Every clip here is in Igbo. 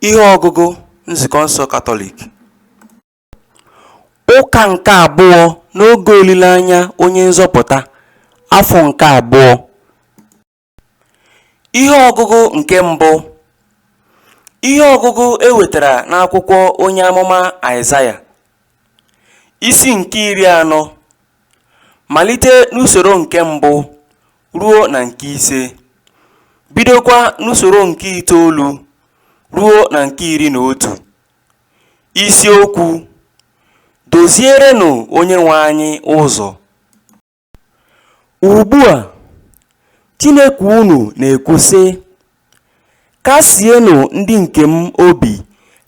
Ihe ọgụgụ Nzukọ nsọ Katọlik. Ụka nke abụọ n'oge olileanya onye nzọpụta, afọ nke abụọ. Ihe ọgụgụ nke mbụ. Ihe ọgụgụ e wetara n'akwụkwọ onye amụma Aịzaya, isi nke 40, malite n'usoro nke mbụ ruo na nke ise, bidokwa n'usoro nke itoolu ruo na nke 11. Isi okwu: Dozierenụ Onyenweanyị ụzọ. Ugbu a, Chineke unu na-ekwu sị, Kasienụ ndị nke m obi,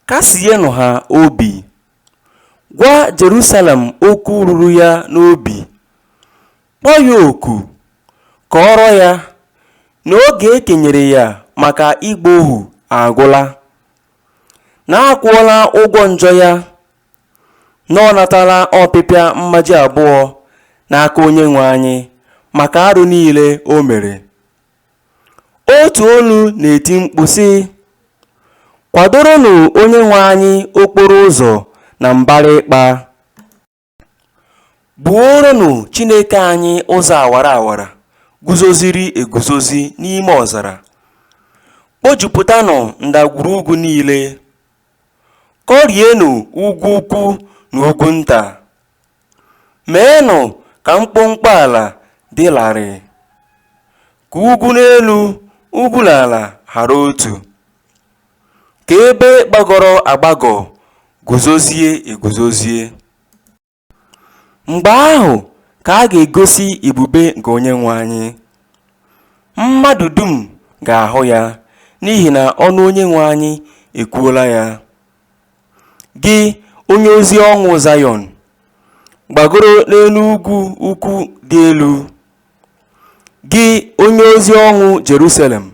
kasienụ ha obi. Gwa Jerusalem okwu ruru ya n'obi. Kpọọ ya oku, kọọrọ ya na oge e kenyere ya maka ịgba ohu agwụla, na a kwụọla ụgwọ njọ ya, na ọ natala ọpịpịa mmaji abụọ n'aka Onyenweanyị maka arụ niile o mere. Otu olu na-eti mkpu sị, Kwadoronụ Onyenweanyị okporo ụzọ na mbara ịkpa. Gbuoronụ Chineke anyị ụzọ awara awara guzoziri eguzozi n'ime ọzara. Kpojupụtanụ ndagwurugwu niile. Kọrienụ ugwu ukwu na ugwu nta. Meenụ ka mkpọmkpọ ala dị larịị, ka ugwu n'elu ugwu n'ala hara otu, ka ebe gbagọrọ agbagọ guzozie eguzozie. Mgbe ahụ ka a ga-egosi ebube nke Onyenweanyị. Mmadụ dum ga-ahụ ya n'ihi na ọnụ Onyenweanyị ekwuola ya. Gị onye ozi ọṅụ Zayọn, gbagoro n'elu ugwu ukwu dị elu. Gị onye ozi ọṅụ Jerusalem,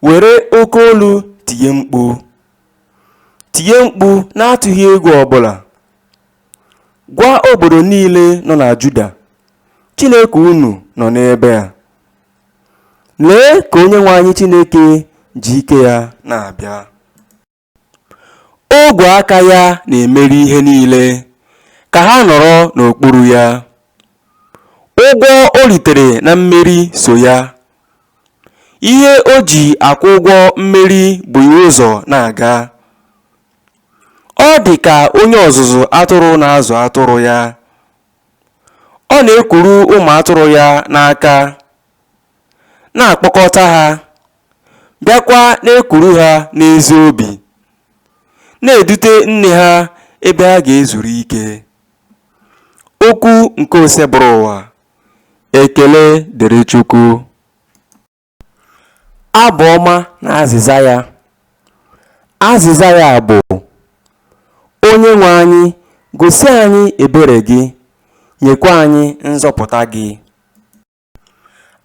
were oke olu tie mkpu. Tie mkpu n'atụghị egwu ọbụla. Gwa obodo niile nọ na Juda, Chineke unu nọ n'ebe a. Lee ka Onyenweanyị Chineke ji ike ya na-abịa. Ogwe aka ya na-emeri ihe niile, ka ha nọrọ n'okpuru ya. Ụgwọ o ritere na mmeri so ya. Ihe o ji akwụ ụgwọ mmeri bu ya ụzọ na-aga. Ọ dị ka onye ọzụzụ atụrụ na-azụ atụrụ ya. Ọ na-ekuru ụmụ atụrụ ya n'aka, na-akpọkọta ha, bịakwa na-ekuru ha n'ezi obi, na-edute nne ha ebe ha ga-ezuru ike. Okwu nke Osebụrụwa. Ekele dịrị Chukwu. Abụ ọma na azịza ya. Azịza ya bụ, Onyenwe anyị gosi anyị ebere gị, nyekwa anyị nzọpụta gị.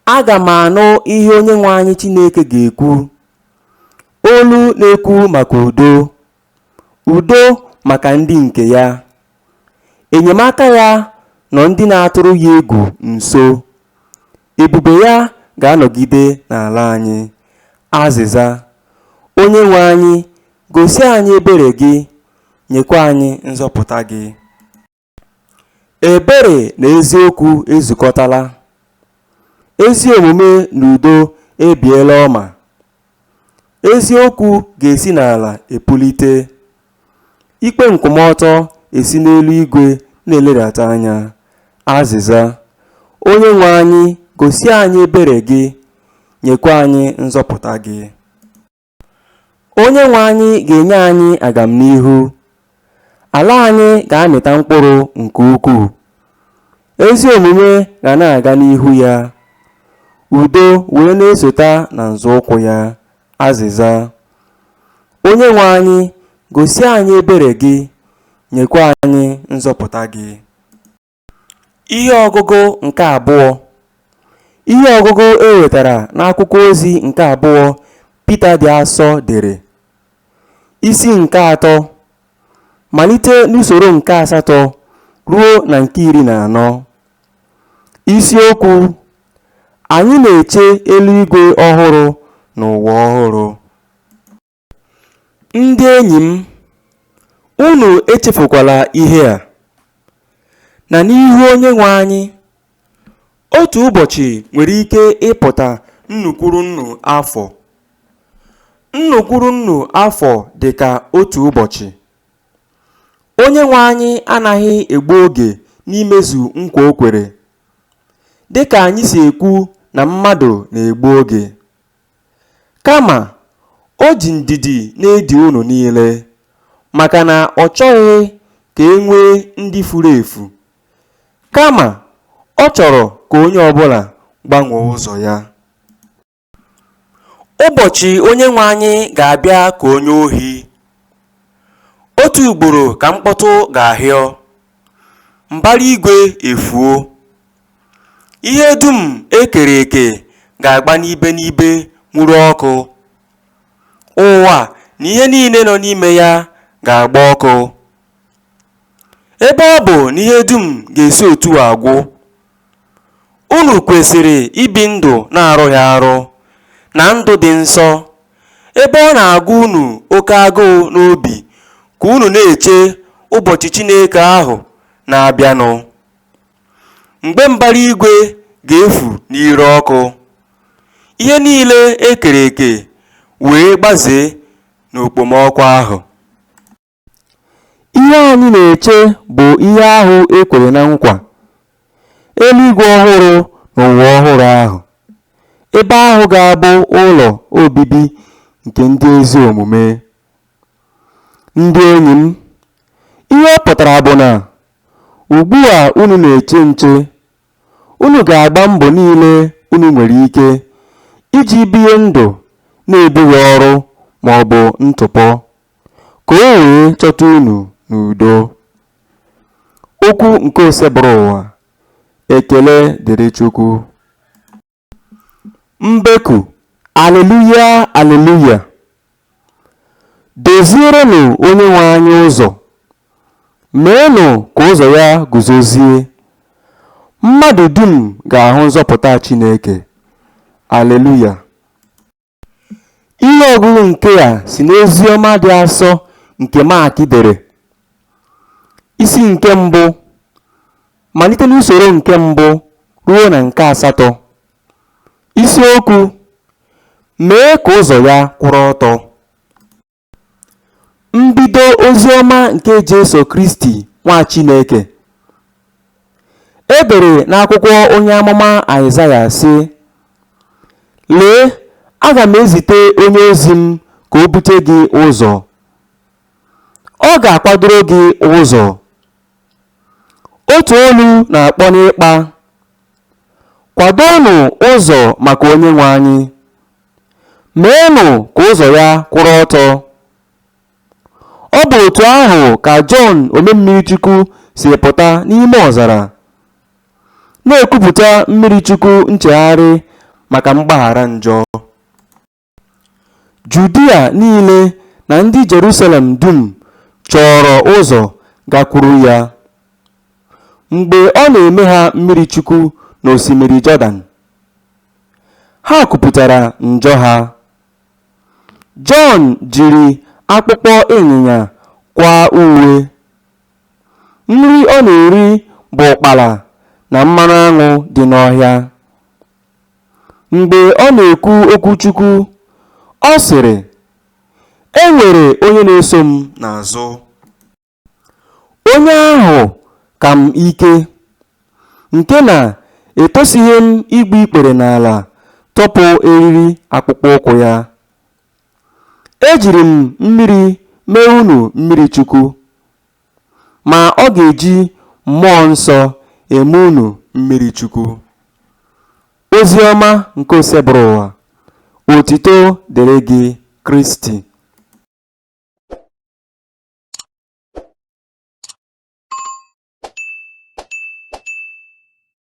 Aga m anụ ihe Onyenwe anyị Chineke ga-ekwu, olu na-ekwu maka udo, udo maka ndị nke ya. Enyemaka ya nọ ndị na-atụrụ ya egwu nso. Ebube ya ga-anọgide n'ala anyị. Azịza. Onyenwe anyị, gosi anyị ebere gị, nyekwa anyị nzọpụta gị. Ebere na eziokwu ezukọtala, ezi omume na udo ebiela ọma. Eziokwu ga-esi n'ala epulite, ikpe nkwụmọtọ esi n'eluigwe na-eledata anya. Azịza. Onyenwe anyị gosi anyị ebere gị, nyekwa anyị nzọpụta gị. Onyenwe anyị ga-enye anyị agamnihu. Ala anyị ga-amịta mkpụrụ nke ukwuu. Ezi omume ga na-aga n'ihu ya, udo wee na-esota na nzọụkwụ ya. Azịza. Onyenwe anyị gosi anyị ebere gị, nyekwa anyị nzọpụta gị. Ihe ọgụgụ nke abụọ. Ihe ọgụgụ e wetara n'akwụkwọ ozi nke abụọ Pita dị asọ dere. Isi nke atọ, malite n'usoro nke asatọ ruo na nke 14. Isi okwu: Anyị na-eche eluigwe ọhụrụ na ụwa ọhụrụ. Ndị enyi m, unu echefukwala ihe a, na n'ihu Onyenwe anyị, otu ụbọchị nwere ike ịpụta nnu kwuru nnu afọ. Nnu kwuru nnu afọ dị ka otu ụbọchị. Onyenwe anyị anaghị egbu oge n'imezu nkwa o kwere, dị ka anyị si ekwu na mmadụ na-egbu oge. Kama, o ji ndidi na-edi unu niile, maka na ọ chọghị ka e nwee ndị furu efu, kama ọ chọrọ ka onye ọbụla gbanwee ụzọ ya. Ụbọchị Onyenwe anyị ga-abịa ka onye ohi. Otu ugboro ka mkpọtụ ga-ahịọ, mbara igwe efuo. Ihe dum e kere eke ga-agba n'ibe n'ibe nwuru ọkụ. Ụwa na ihe niile nọ n'ime ya ga-agba ọkụ. Ebe ọ bụ na ihe dum ga-esi otu a gwụ, unu kwesịrị ibi ndụ na-arụghị arụ na ndụ dị nsọ, ebe ọ na-agụ unu oke agụụ n'obi ka unu na-eche ụbọchị Chineke ahụ na-abịanụ, mgbe mbara igwe ga-efu n'ire ọkụ, ihe niile e kere eke wee gbazee n'okpomọkụ ahụ. Ihe anyị na-eche bụ ihe ahụ e kwere na nkwa, eluigwe ọhụrụ na ụwa ọhụrụ ahụ, ebe ahụ ga-abụ ụlọ obibi nke ndị ezi omume. Ndị enyi m, ihe ọ pụtara bụ na, ugbu a unu na-eche nche, unu ga-agba mbọ niile unu nwere ike iji bie ndụ na-ebughị ọrụ maọbụ ntụpọ, ka o wee chọta unu n'udo. Okwu nke Osebụrụwa. Ekele dịrị Chukwu. Mbeku, Aleluya, Aleluya. Dozierenụ Onyenwe anyị ụzọ, meenụ ka ụzọ ya guzozie. Mmadụ dum ga-ahụ nzọpụta Chineke. Aleluya. Ihe ọgụgụ nke a si n'Oziọma dị asọ nke Mak dere, isi nke mbụ, malite n'usoro nke mbụ ruo na nke asatọ. Isiokwu: Mee ka ụzọ ya kwụrụ ọtọ. Mbido Oziọma nke Jesu Kristi nwa Chineke. E dere n'akwụkwọ onye amụma Aịzaya sị, Lee, aga m ezite onye ozi m ka o bute gị ụzọ. Ọ ga-akwadoro gị ụzọ. Otu olu na-akpọ n'ịkpa, Kwadoonụ ụzọ maka Onyenwe anyị. Meenụ ka ụzọ ya kwụrụ ọtọ. Ọ bụ otu ahụ ka Jọn Omemmirichukwu si pụta n'ime ọzara, na-ekwupụta mmirichukwu nchegharị maka mgbaghara njọ. Judia niile na ndị Jerusalem dum chọọrọ ụzọ gakwuru ya. Mgbe ọ na-eme ha mmirichukwu n'osimiri Jọdan, ha kwupụtara njọ ha. Jọn jiri akpụkpọ ịnyịnya kwaa uwe. Nri ọ na-eri bụ ụkpala na mmanụ aṅụ dị n'ọhịa. Mgbe ọ na-ekwu okwu Chukwu, ọ sịrị, E nwere onye na-eso m n'azụ. Onye ahụ ka m ike, nke na etosighị m igbu ikpere n'ala tọpụ eriri akpụkpọ ụkwụ ya. Ejiri m mmiri mee unu mmirichukwu, ma ọ ga-eji Mmụọ Nsọ eme unu mmirichukwu. Oziọma nke Osebụrụwa. Otito dịrị gị Kristi.